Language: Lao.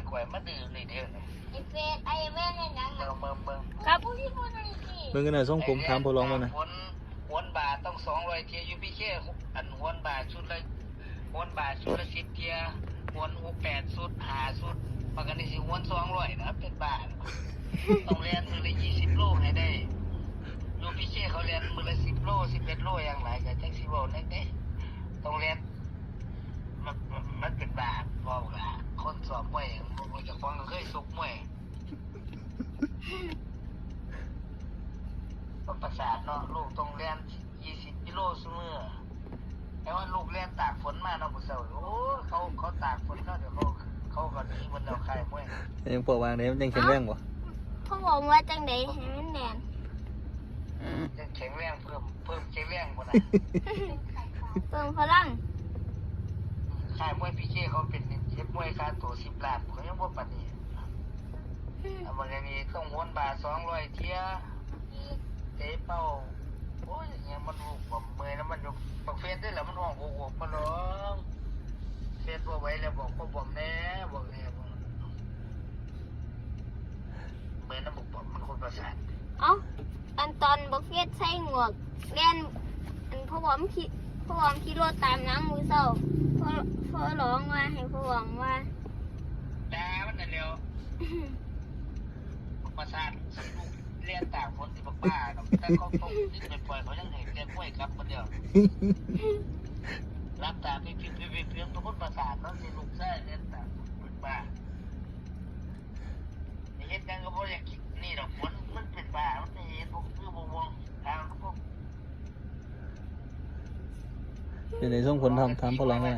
ຂ້ອຍມາດື້ນີ້ເດ້ ໄອ້ເຟດ ໄອ້ແມ່ນຫຍັງ ເບິ່ງ ເບິ່ງ ເບິ່ງ ຄັບ ເບິ່ງກັນນະ ຊົງຜົມ ຖາມພໍ່ຫຼວງມັນນະ ໂຫນບາດຕ້ອງສອງຮ້ອຍເທື່ອ ຢູ່ພີເຄ ອັນ ໂຫນບາດຊຸດລະ ໂຫນບາດຊຸດລະສິບເທື່ອ ໂຫນຫົກແປດຊຸດ ຫ້າຊຸດ ປາກການີ້ຊິໂຫນສອງຮ້ອຍນະ ເປັນບ້າ ຕ້ອງແລ່ນມື້ລະຊາວໂລໃຫ້ໄດ້ ຢູ່ພີເຄເຂົາແລ່ນມື້ລະສິບໂລ ສິບເອັດໂລ ຢ່າງຫຼາຍ ກະຈັກຊິເວົ້າແນວໃດ ຕ້ອງແລ່ນ ມັນ ມັນ ມັນເປັນບ້າ ເວົ້າວ່າຄົນຊ້ອມມວຍ ເຈົ້າຂອງກໍເຄີຍຊົກມວຍ ມັນປະສາດເນາະ ລູກຕ້ອງແລ່ນ ຊາວກິໂລຊຸມື້ ແຕ່ວ່າລູກແລ່ນຕາກຝົນມາເນາະ ມື້ເຊົ້າ ໂອ້ ເຂົາ ເຂົາຕາກຝົນເນາະ ດຽວເຂົາ ເຂົາກໍໜີໝົດແລ້ວ ຄ້າຍມວຍ ຍັງ ພວກວ່າງໃດ ມັນຍັງແຂງແຮງບໍ່? ເອົ້າ ເຂົາບອກວ່າຈັ່ງໃດ ໃຫ້ມັນແລ່ນ ຍັງແຂງແຮງ ເພີ່ມ ເພີ່ມແຂງແຮງພຸ້ນນະ ເພີ່ມພະລັງ ຄ້າຍມວຍພີເຄເຂົາເປັນ ເຮັດມວຍຄ່າໂຕສິບລ້ານ ເຂົາຍັງບໍ່ປານນີ້ ອືມ ເອົາມາຢ່າງນີ້ຕ້ອງໂຫນບາດສອງຮ້ອຍເທື່ອ ເຕະເປົ້າ ໂອ້ຍ ຫຍັງມັນຮູ້ຄວາມເມື່ອຍນຳມັນຢູ່ ບັກເຟດເດ້ລະ ມັນຮ້ອງໂອກໆ ມັນຮ້ອງ ເຟດບໍ່ໄຫວແລ້ວ ບອກພໍ່ບອມແດ່ ບອກແດ່ ເມື່ອຍນຳບັກບອມ ມັນຄົນປະສາດ ເອົ້າ ອັນຕອນບັກເຟດໃສ່ໝວກແລ່ນ ອັນພໍ່ບອມຂີ່ ພໍ່ບອມຂີ່ລົດຕາມຫຼັງມື້ເຊົ້າ ພໍ່ ພໍ່ຫຼອງວ່າໃຫ້ພໍ່ບອມວ່າ ດ່າມັນນັ້ນແຫຼ້ວ ປະສາດ ແລ່ນຕາກຝົນຊິບັກບ້າດອກ ແຕ່ເຂົາຕົກດິນໄປປ່ອຍ ເຂົາຍັງໃຫ້ແຕ່ກວຍກັບໝົດແລ້ວ ຫຼັບຕາປິບໆໆໆ ເປັນຄົນປະສາດເນາະ ຊິລູກຊາຍແລ່ນຕາກຝົນບັກບ້າ ເຮັດຫຍັງກໍບໍ່ຢາກຄິດນີ້ດອກ ມັນ ມັນເປັນບ້າ ມັນເຮັດບໍ່ຄືບໍ່ບ່ອງ ທາງກໍບໍ່ ເປັນໃດ ສົ່ງຜົນທຳ ຖາມພໍ່ຫຼອງວ່າ